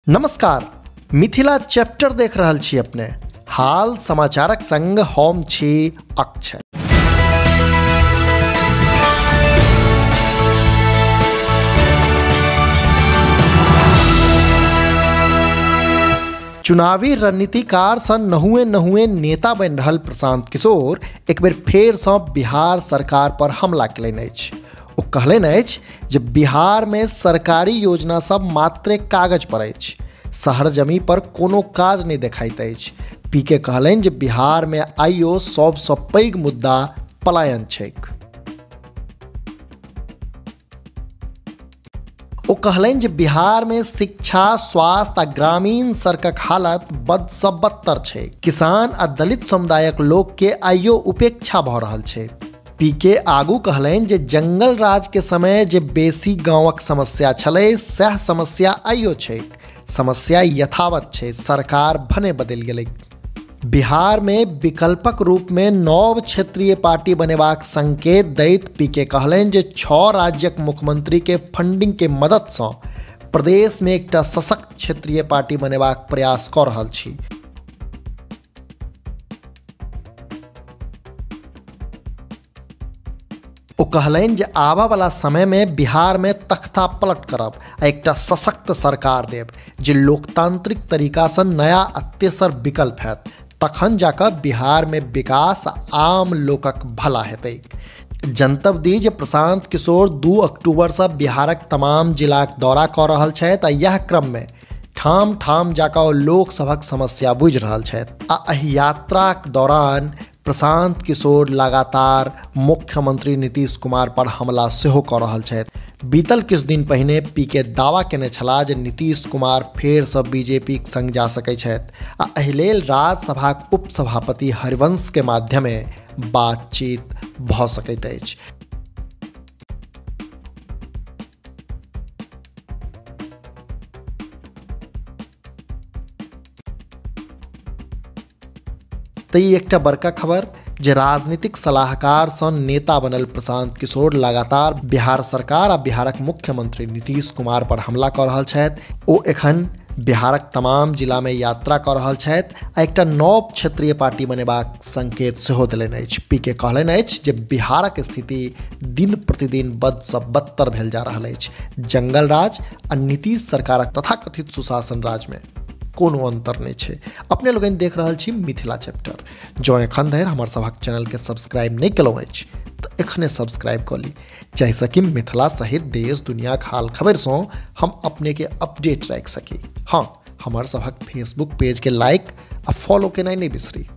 नमस्कार, मिथिला चैप्टर देख रहल छी अपने। हाल समाचारक संग हम छी अक्षय। चुनावी रणनीतिकार सँ नहुए नहुए नेता बनि रहल प्रशांत किशोर एक बेर फेर सँ बिहार सरकार पर हमला केलनि अछि। ओ कहलनि अछि जे बिहार में सरकारी योजना सब मात्र कागज पर अछि, शहर जमी पर कोनो काज नहि देखाइत अछि। पीके कहलनि जे बिहार में आइयो सबसँ पैघ मुद्दा पलायन छैक। ओ कहलनि जे बिहार में शिक्षा, स्वास्थ्य आ ग्रामीण सड़कक हालत बद सँ बदतर छै। किसान आ दलित समुदायक लोक के आइयो उपेक्षा भऽ रहल छै। पीके आगू कहलनि जे जंगल राज के समय जे बेसी गांवक समस्या छलै सएह समस्या आइयो छै। समस्या यथावत छै, सरकार भने बदलि गेलै। बिहार में विकल्पक रूप में नव क्षेत्रीय पार्टी बनेबाक संकेत दैत पीके कहलनि जे 6 राज्यक मुख्यमंत्री के फंडिंग के मदद सँ प्रदेश में एकटा सशक्त क्षेत्रीय पार्टी बनेबाक प्रयास कऽ रहल छी। ओ कहलनि जे आबऽ वाला समय में बिहार में तख्ता पलट करब आ एकटा सशक्त सरकार देब जे लोकतांत्रिक तरीका सँ नया आ तेसर विकल्प हैत, तखन जाकऽ बिहार में विकास आम लोकक भला हेतैक। जनतब दी जे प्रशांत किशोर 2 अक्टूबर सँ बिहारक तमाम जिलाक दौरा कऽ रहल छथि आ यह क्रम में ठाम ठाम जाकऽ लोकसभक समस्या बुझि रहल छथि आ एहि यात्राक दौरान प्रशांत किशोर लगातार मुख्यमंत्री नीतीश कुमार पर हमला सेहो कऽ रहल छथि। बीतल किछु दिन पहिने पीके दावा केने छलाह जे नीतीश कुमार फेरसँ बीजेपीक संग जा सकैत छथि आ एहि लेल राज्यसभाक उपसभापति हरिवंश के माध्यमे बातचीत भऽ सकैत अछि। तऽ ई एकटा बड़का खबर जे राजनीतिक सलाहकार सँ नेता बनल प्रशांत किशोर लगातार बिहार सरकार आ बिहारक मुख्यमंत्री नीतीश कुमार पर हमला कऽ रहल छथि। ओ एखन बिहारक तमाम जिला में यात्रा कऽ रहल छथि आ एकटा नव क्षेत्रीय पार्टी बनेबाक संकेत सेहो देलनि अछि। पीके कहलनि अछि जे बिहारक स्थिति दिन प्रतिदिन बद सँ बदतर भेल जा रहल अछि। जंगल राज आ नीतीश सरकारक तथाकथित सुशासन राज में कोनो अंतर नहीं छै। अपने लोगनि देख रहल छी मिथिला चैप्टर। जँ एखन धरि हमर सभक चैनल के सब्सक्राइब नहि केलहुँ अछि तऽ एखने सब्सक्राइब कऽ ली, जाहिसँ कि मिथिला सहित देश दुनियाक हाल खबरिसँ हम अपने के अपडेट राखि सकी। हाँ, हमर सभक फेसबुक पेज के लाइक आ फॉलो केनाइ नहि बिसरी।